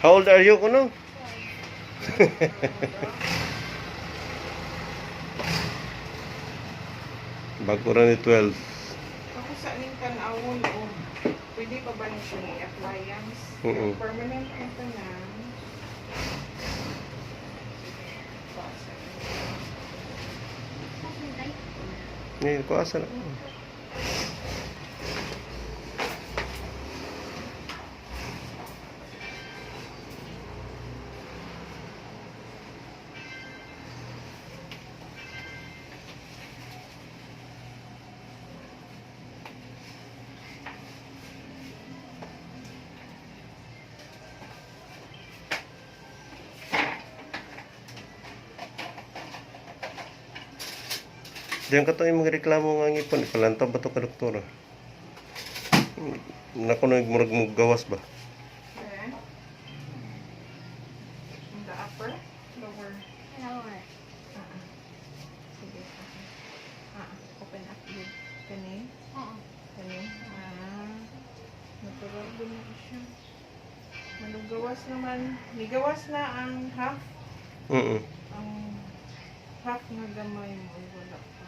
How old are you kuno? Bago ra ni 12. Ako sa ning tan-awon o pwede pa ba ni siya i-appliance? Oo. Permanent ang tanan. Sige, pasa. Ngayon ko asa na. Diyan ka to yung mga reklamo nga ngipon. Ipalantaw ba to ka doktora? Nako na murag mo gawas ba? Eh? In the upper? Lower? Lower. Ah, ah. Sige. Ah, ah. Open up yun. Kani? Oo. Kani? Ah. Natural din na siya. Manugawas naman. Nigawas na ang half. Ang half nga gamay mo. Ay, wala pa.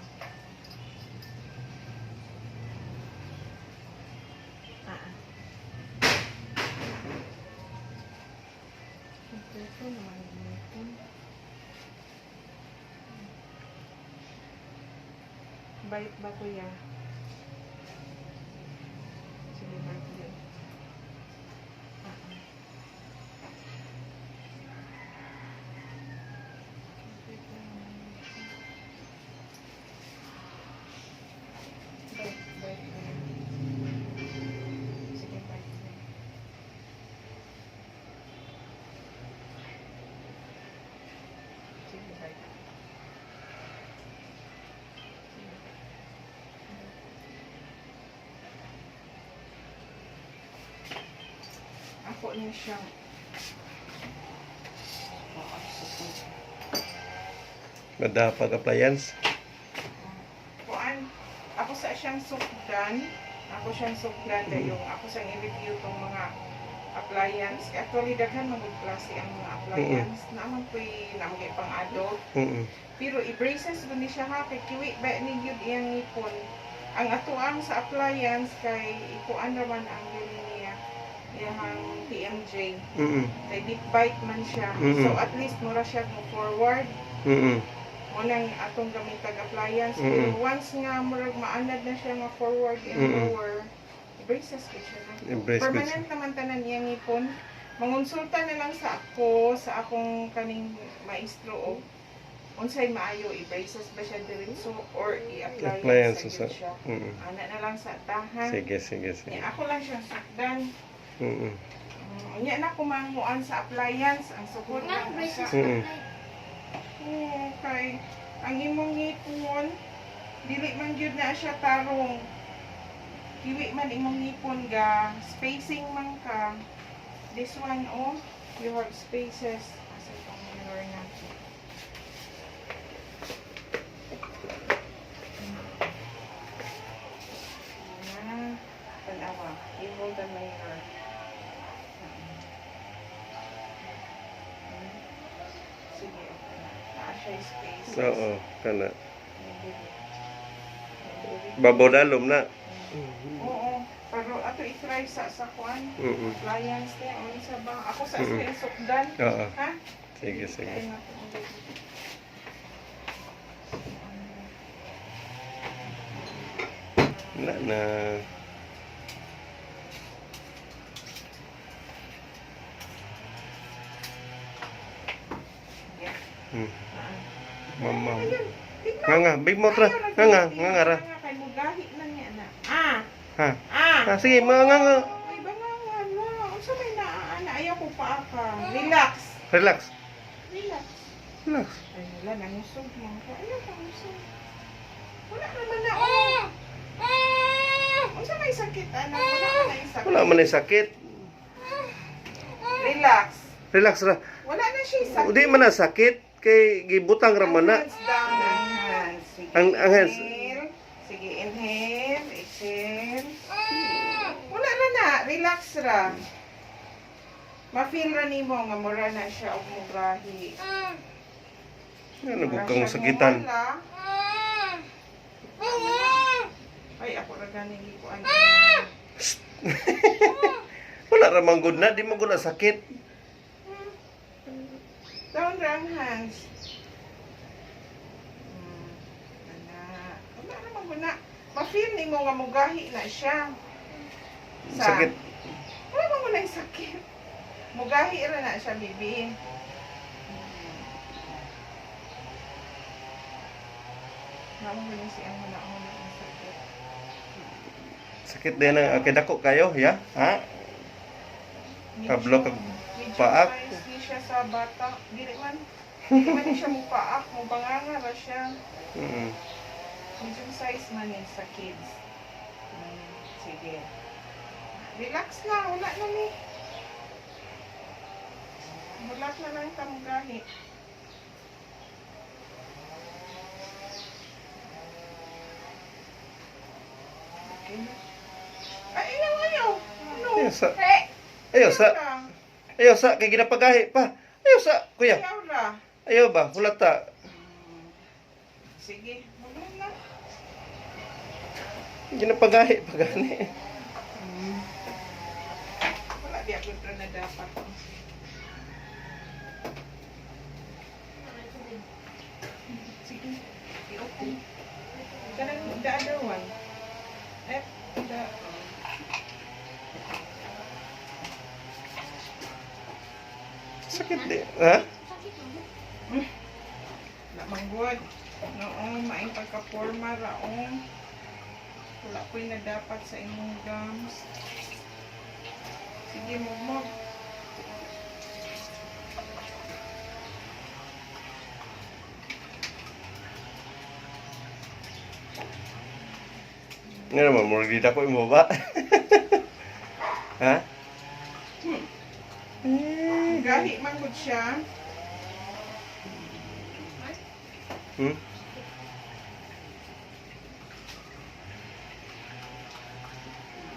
Ah, ah. Ito naman ito. Bite ba, kuya? Sige, bite din. Ah, ah. Bite, bite din. Sige, bite din. Sige, bite. Sige. Ako niya siyang Madapag appliance. Kuan, ako sa siyang sukdan. Ako siyang sukdan dayong ako siyang i-review tong mga appliance. Actually daghan man gud klase ang mga appliance. Naa man ko'y naa pang adult. Pero i-braces gud ni siya ha kay kiwi ba ni gyud iyang ngipon. Ang atuang sa appliance kay ikuan ra man ang yun niya iyang TMJ. Kay deep bite man siya. So at least mura siya mo forward mo nang atong gamitag appliance. Pero once nga murag maanad na siya nga forward and lower, i-braces gud siya na. I-brace gud. Permanent naman tanan iyang ngipon. Mangonsulta na lang sa ako sa akong kaning maestro og unsay maayo, i-braces ba siya diretso or i-appliance Appliance sa sa. gyud siya. Ana na lang sa tahan. Sige, sige, sige. Nya ako lang siyang sukdan. Nya na kumanguan sa appliance ang sugod Nga, lang braces usa. Oo, kay ang imong ngipon dili man gyud na siya tarong. Kiwi man imong ngipon ga spacing man ka. This one oh, you have spaces. Asa itong mirror na? Ah, tanawa. You hold the mirror. Sige, okay na. Naa siya spaces. Oo, kana. Babaw dalom na. Oo, pero ato i-try sa kuan. Appliance niya, unsa ba? Ako sa sukdan. Oo. Ha? Sige, sige. Kaya nga po. Wala na. Yeah. Mama. Ayun, tignan. Nga nga, big mouth ra. Ayaw, Nga nga, nagiging- nga nga ra. Nga, kay mugahi lang niya na. Ah! Ha. Ah! Ah, sige, mga nga nga. Ay, ba nga nga, na. Unsa may naa na ayaw ko pa ka. Relax. Relax. Relax. Relax. Ay, wala, nangusog mo ko. Ayaw ka ngusog. Wala naman na, oh. Unsa may sakit, anak? Wala man na sakit. Wala man ay sakit. Relax. Relax ra. Wala na siya sakit. Di man na sakit kay gibutang ra man na. Ang hands down, ang hands. Sige, Ang hands. inhale. Sige, inhale, exhale. Wala na na. Relax ra. Ma-feel ra nimo nga mura na siya og mugahi. Ano Mura gud kang siya sakitan. muwala. Ay, ako ra gani gikuan. Wala ra man gud na, di man gud na sakit. Down ra ang hands. Ana. Wala ra man gud na. Ma-feel nimo nga mugahi na siya. Sa- Sakit. Wala man gud na sakit. Mugahi ra na siya, bibi. Namo gud si ang huna-huna ang sakit. Sakit din ang kay dako kayo, ya? Ha? Kablo kag Medyo paak. size ni siya sa bata. Dili man ni siya mo paak, mo banganga ra siya. Medium size man ni sa kids. Sige. Relax na, wala na ni. Wala na lang tamugahi. Okay na. Ay, ayaw, ayaw. Ano? Ayaw sa. Hey! Ayaw sa. Ayaw ra. Ayaw sa kay ginapagahi pa. Ayaw sa, kuya. Ayaw ra. Ayaw ba? Hulata. Sige, wala na. Ginapagahi pa gani. Wala di ako na dapat. Sige, i-open. Kanang the other one. Eh, the... Sakit di. Ha? Wala manggod. Noong maing pagka-forma raong. Wala ko'y na dapat sa imong gums. Sige, mugmog. Nga naman, murag di dako imo ba? Ha? Eh. Gahi manggod siya.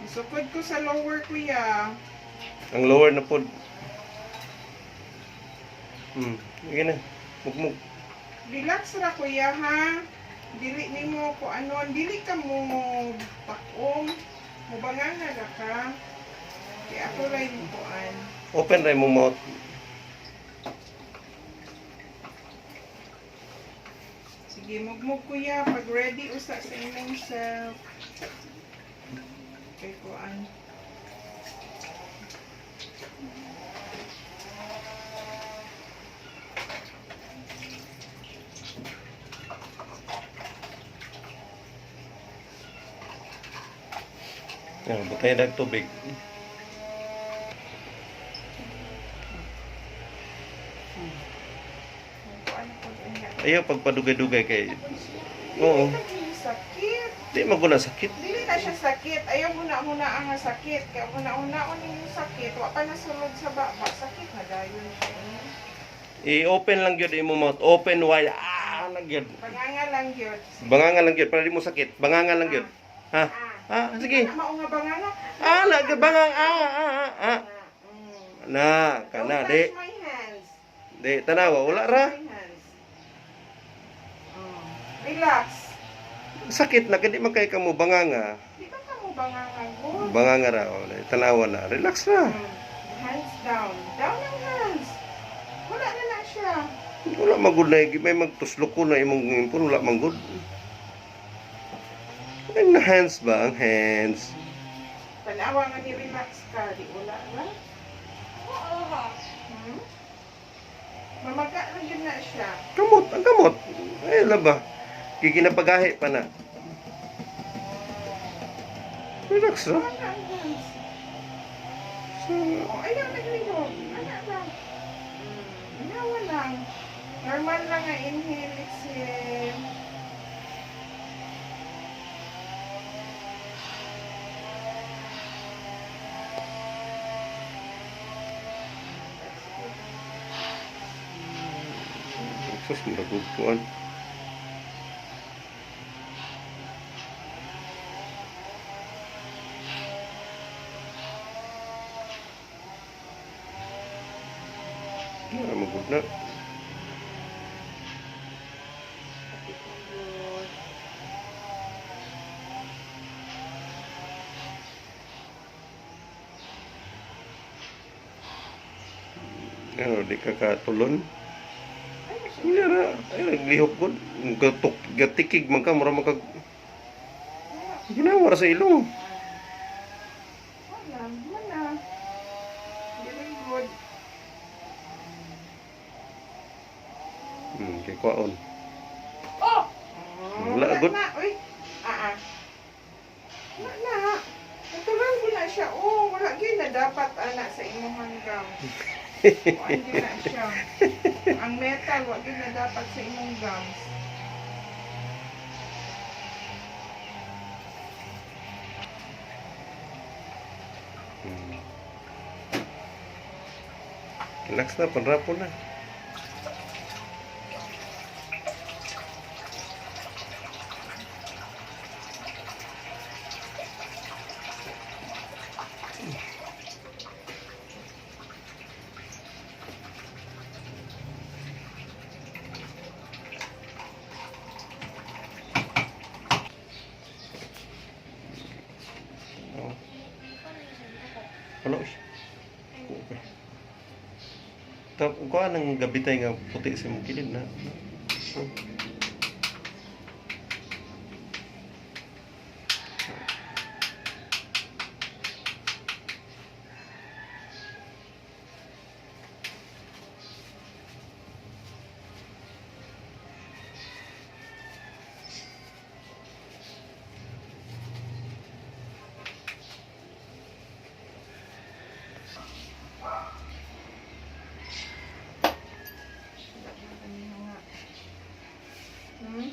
Isukod ko sa lower, kuya. Ang lower na pod. Sige na. Mugmug. Relax ra kuya ha. Dili nimo ko ano, dili ka mo pakom, mo banganga ra ka. Kay ako ray mo kuan. Open ra imong mouth. Sige, mugmug kuya pag ready usa sa imong self. Kay kuan. Yan, butay na tubig. Kuan ko niya. Ayaw pagpadugay-dugay kay. Oo. Dili na siya sakit. Di man ko na sakit. Dili na siya sakit. Ayaw huna-huna ang sakit. Kaya huna-huna yung sakit. Wa pa nasulod sa baba. Sakit na dayon siya. Eh. I-open lang gyud imong mouth. Open wide. Ah, lang gyud. Banganga lang yun. Banganga lang gyud para di mo sakit. Banganga lang gyud. Ha? Ah, sige. Mao nga banganga. Ah, na bangang ah ah ah ah. Na, kana Don't di. touch my hands. Di tanawa wala ra. Touch my hands. Oh. Relax. Sakit na kay di man kay kamo banganga. Di ba ka mo banganga good? Banganga ra oh. Di, tanawa na. Relax ra. Hands down. Down ang hands. Wala na na siya. Wala man gud na may magtuslok ko na imong ngipon wala man gud. Ang hands ba? Ang hands. Tanawa nga ni relax ka. Di wala na. Hmm? Mamaga lang yun na siya. Kamot, ang kamot. Ay, laba. Kikinapagahi pa na. Relax ra. Wala ang hands. So, Oh, ayaw naglihok. Ana lang. Inawa lang. Normal lang ang inhale, exhale. sus, murag og kuan. Wala magud na. Kapit na yun. Ano, di ka katulon. Ay, siya. Hindi ra. Ay, naglihok ko. Gatok, gatikig man ka, mura man kag. Ginawa ra sa ilong. Wala, wala. Very good. Kay kwaon. Oh! Wala, good. Na, uy. Ah, ah. Wala na. Natural ko na siya. Oh, wala gyud na dapat ana sa imong gums. Kuan gyud na siya. Ang metal, wala gyud na dapat sa imong gums. Relax na, panrapo na. Oh. Wala siya. Okay. Tap kuha ng gabi tayo nga puti sa imong kilid na. Oh. Wala na kanina nga. Eh?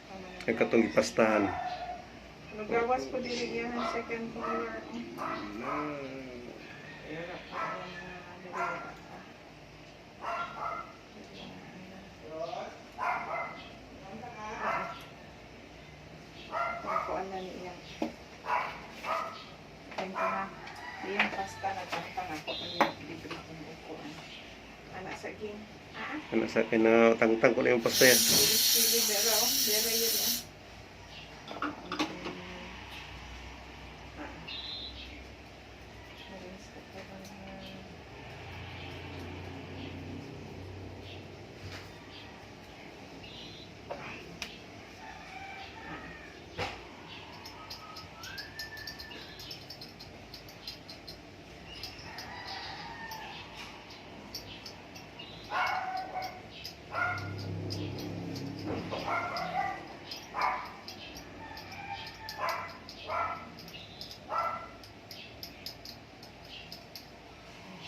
Tama na. Ang katong gipastahan. Nagawas ko dili iyahan second color. Pero pa ang mga dili pa. Kuan na niya. Thank you na. Iyang pasta na tangtang ako kanya libre kong upuan. Anak sa ging. Ah, Ano sa akin na tangtang ko na yung pasta yan. pili dera oh, dera yun oh. Ah. Maris ka pa ba na?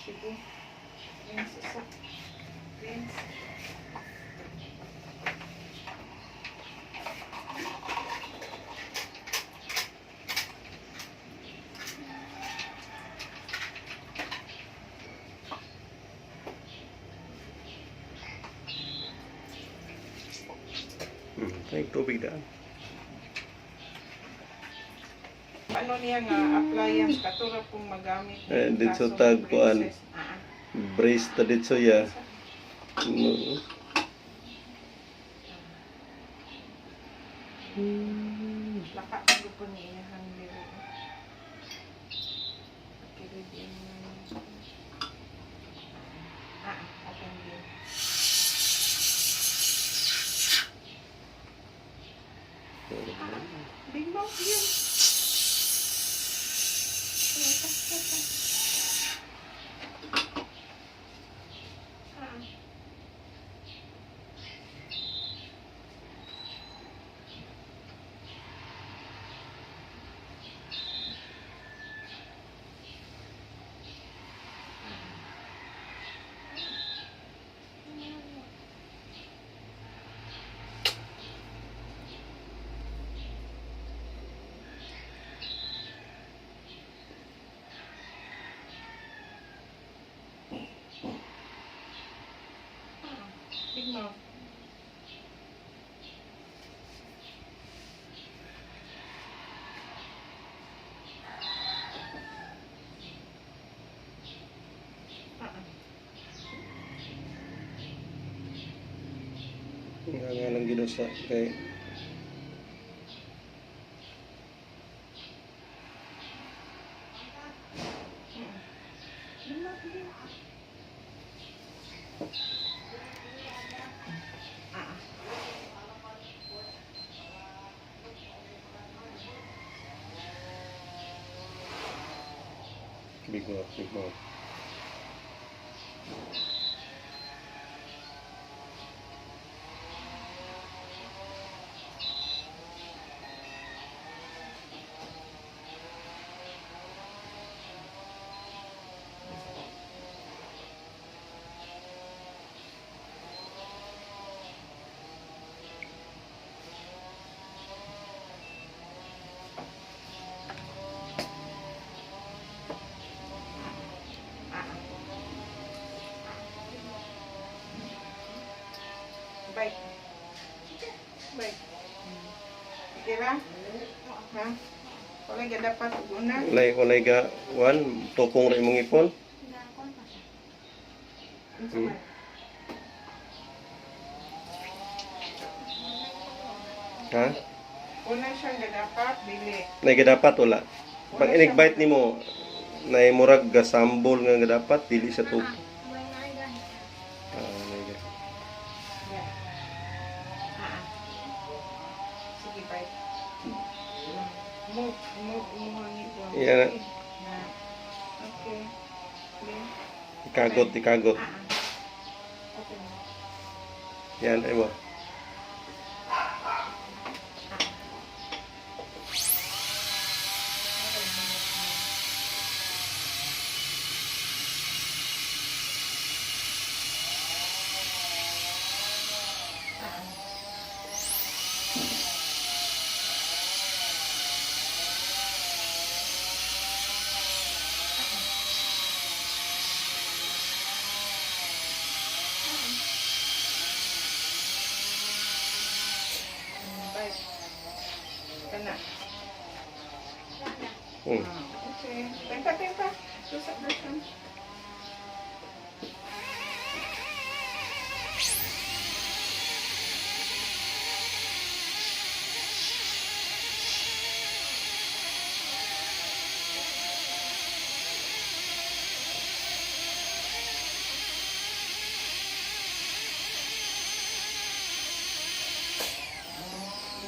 Sige. Rinse isa. Rinse. Ay, tubig daan. Ano niya nga appliance katura kung magamit ni Eh, dito kaso tag kuan. princess. Ah, ah. Brace ta dito ya. No. Laka ko po niya iyang diri. Kilid yung ah, open din. Big mouth yun. Ah. Nga lang gid sa kay Ah. Big mouth, big mouth. Ah. Bike. Bike. Okay ra? Ha? Wala ga dapat una. Walay ga one tokong ra imong ipon. Unsa man? Ha? Una siyang gadapat dili. Nay gadapat wala. Pag Wala inig-bite nimo nay murag gasambol nga gadapat dili sa tuk. Ah, nay ga. Yeah. Ah. Sige, bye. Move, move, move ang ipon. Yeah. Sige. Na. Okay. Okay. Ikagot, ikagot. Ah. Okay. Yan ay mo. Bye. Kana. Ah, okay. Tempa, tempa. Tusok na siya.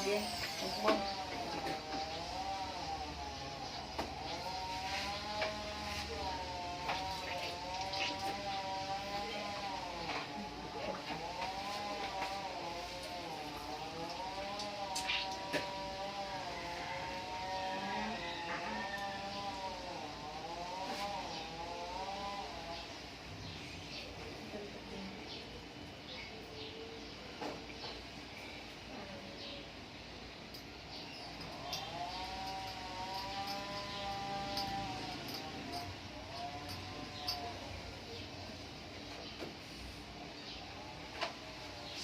Sige. Huwag mo.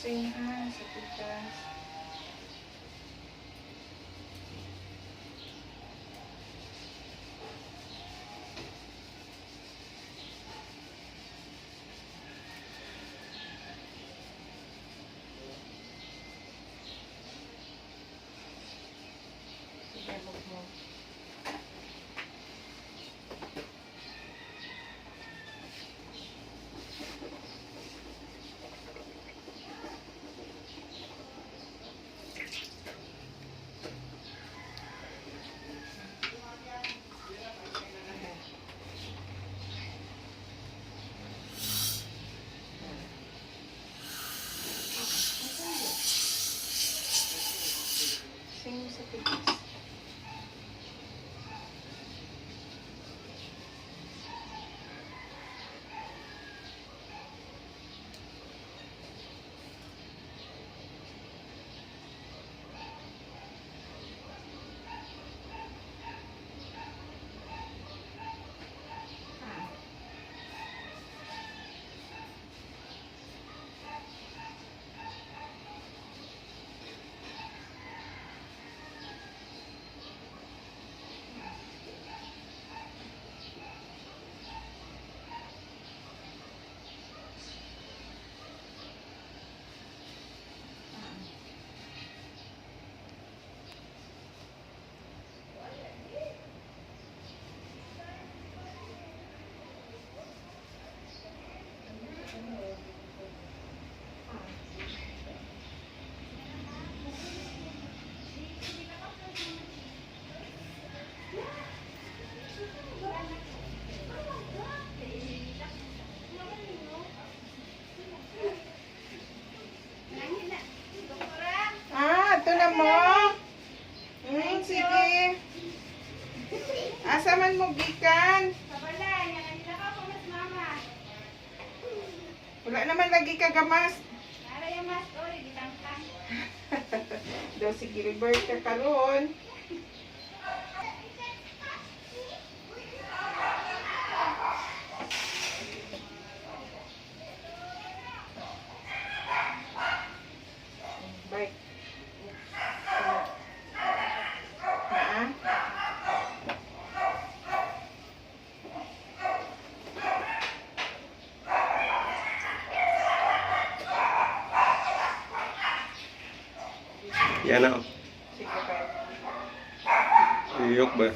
Sing ha, sa titas. Sige, mo. gikan? Sa balay, nila ka po mas mama. Wala naman lagi ka gamas. Nara yung mas, oy, gitangtang. Daw si Gilbert ka karon. Bike. Naa? Yan na. Sige, bye. Iyok ba?